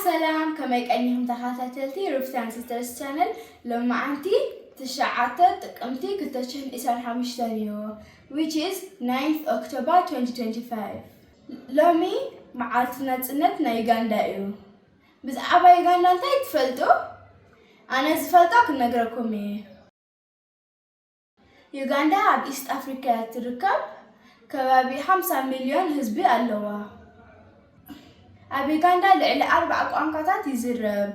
ሰላም፣ ከመይ ቀኒኹም ተኸታተልቲ ሩፍታን ሲስተርስ ቻነል? ሎማዓንቲ ትሽዓተ ጥቅምቲ ክልተ ሽሕን ዕስራን ሓሙሽተን እዩ፣ which is ninth October twenty twenty-five። ሎሚ መዓልቲ ናጽነት ናይ ዩጋንዳ እዩ። ብዛዕባ ዩጋንዳ እንታይ ትፈልጡ? ኣነ ዝፈልጦ ክነግረኩም እየ። ዩጋንዳ ኣብ ኢስት ኣፍሪካ እያ ትርከብ። ከባቢ ሓምሳ ሚልዮን ህዝቢ ኣለዋ። ኣብ ዩጋንዳ ልዕሊ ኣርባዓ ቋንቋታት ይዝረብ።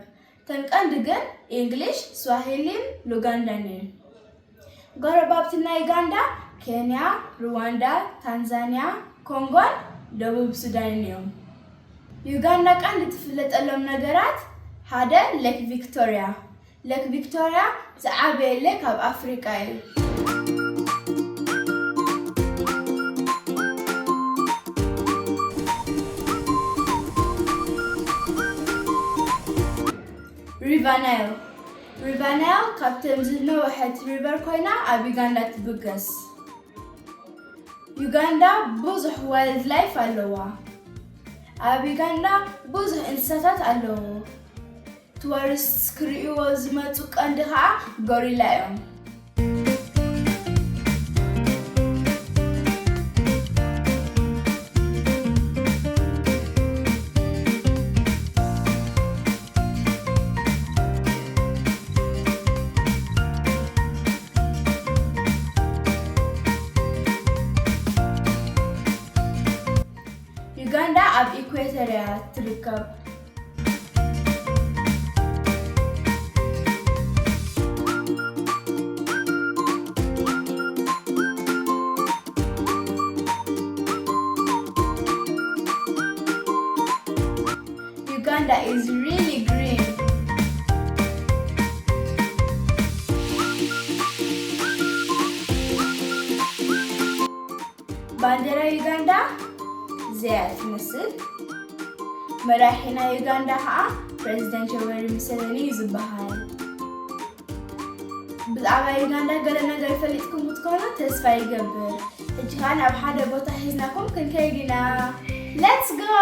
ተን ቀንዲ ግን ኢንግሊሽ፣ ስዋሂሊን ሉጋንዳን እየን። ጎረባብቲ ናይ ዩጋንዳ ኬንያ፣ ሩዋንዳ፣ ታንዛንያ፣ ኮንጎን ደቡብ ሱዳንን እዮም። ዩጋንዳ ቀንዲ ትፍለጠሎም ነገራት ሓደ ሌክ ቪክቶሪያ። ሌክ ቪክቶሪያ ዝዓበየ ሌክ ኣብ ኣፍሪቃ እዩ። ሪቫ ናይል። ሪቫ ናይል ካብተን ዝነውሐት ሪቨር ኮይና ኣብ ዩጋንዳ ትብገስ። ዩጋንዳ ብዙሕ ዋይልድ ላይፍ ኣለዋ። ኣብ ዩጋንዳ ብዙሕ እንስሳታት ኣለዉ። ቱሪስት ክርእይዎ ዝመጹ ቀንዲ ኸኣ ጎሪላ እዮም። ዩጋንዳ ኣብ ኢኩዌተር እያ ትርከብ። Uganda is really green. ባንዴራ ዩጋንዳ እዚኣ እያ ትመስል። መራሒ ናይ ዩጋንዳ ከዓ ፕሬዚደንት ዮወሪ ሙሴቬኒ እዩ ዝበሃል። ብዛዕባ ዩጋንዳ ገለ ነገር ፈሊጥኩም ክትኮኑ ተስፋ ይገብር። ሕጂ ከዓ ናብ ሓደ ቦታ ሒዝናኩም ክንከይድ ኢና። Let's go!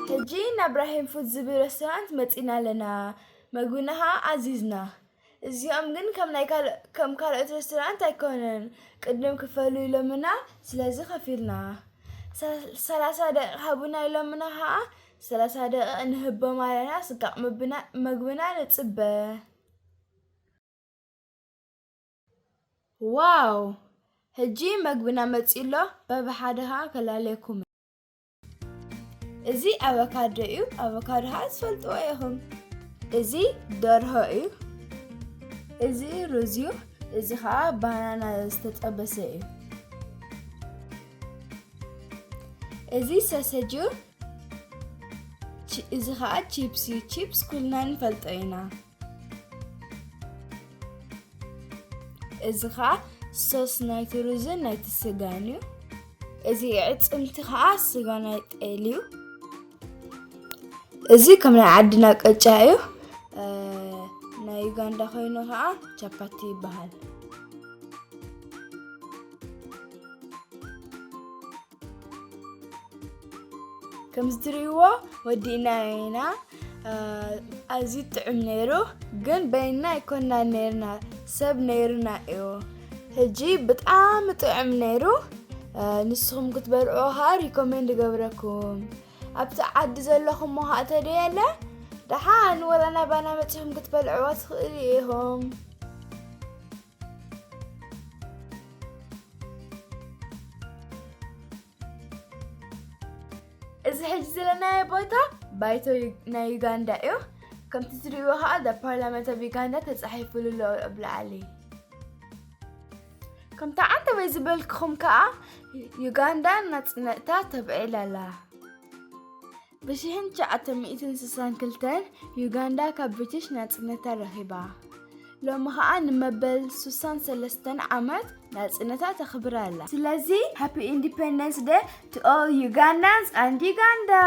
ሕጂ ናብ ራሂም ፉድ ዝብል ሬስቶራንት መጺና ኣለና። መግብና ኸኣ ኣዚዝና። እዚኦም ግን ከም ናይ ካልእ-፣ ከም ካልኦት ሬስቶራንት ኣይኮነን። ቅድም ክፈሉ ኢሎምና፣ ስለዚ ከፊልና። ሰ-፣ ሰላሳ ደቂቕ ሃቡና ኢሎምና ኸኣ፣ ሰላሳ ደቂቕ ንህቦም ኣለና። ስጋቕ መብና-፣ መግብና ንጽበ። ዋው! ሕጂ መግብና መጺኡ ኣሎ፣ በብሓደ ኸኣ ከላለየኩም። እዚ ኣቮካዶ እዩ። ኣቮካዶ ኸዓ ትፈልጥዎ ኢኹም። እዚ ደርሆ እዩ። እዚ ሩዝ እዩ። እዚ ኸዓ ባናና ዝተጠበሰ እዩ። እዚ ሰሰጅ እዩ። ቺ-፣ እዚ ኸዓ ቺፕስ እዩ። ቺፕስ ኩልና ንፈልጦ ኢና። እዚ ኸዓ ሶስ ናይቲ ሩዝን ናይቲ ስጋን እዩ። እዚ ዕጽምቲ ኸዓ ስጋ ናይ ጤል እዩ። እዚ ከም ናይ ዓድና ቅጫ እዩ። እ፣ ናይ ዩጋንዳ ኮይኑ ኸዓ ቻፓቲ ይበሃል። ከምዚ ትርእይዎ ወዲእና ኢና። እ፣ ኣዝዩ ጥዑም ነይሩ፣ ግን በይንና ኣይኮንና ነይርና፣ ሰብ ነይሩና እዩ። ሕጂ ብጣዕሚ ጥዑም ነይሩ። እ፣ ንስኹም ክትበልዕዎ ኸዓ ሪኮመንድ እገብረኩም። ኣብቲ ዓዲ ዘለኹም ኸዓ ተደየለ ደሓን ወላ ናባና መጺኹም ክትበልዕዎ ትኽእሉ ኢኹም። እዚ ሕጂ ዘለናዮ ቦታ ባይቶ ዩ-፣ ናይ ዩጋንዳ እዩ። ከምቲ ትሪእዎ ኸዓ the Parliament of Uganda ተጻሒፉሉ ኣሎ ኣብ ላዕሊ። ከምቲ ዓንተበይ ዝበልክኹም ከኣ ዩጋንዳ ናጽነታ ተብዒላ ኣላ። ብሽሕን ትሽዓተ ሚእትን ስሳን ክልተን ዩጋንዳ ካብ ብሪቲሽ ናጽነታ ረኺባ። ሎሚ ኸኣ ንመበል ሱሳን ሰለስተን ዓመት ናጽነታ ተኽብር ኣላ። ስለዚ ሃፒ ኢንዲፐንደንስ ደ to all Ugandans and Uganda!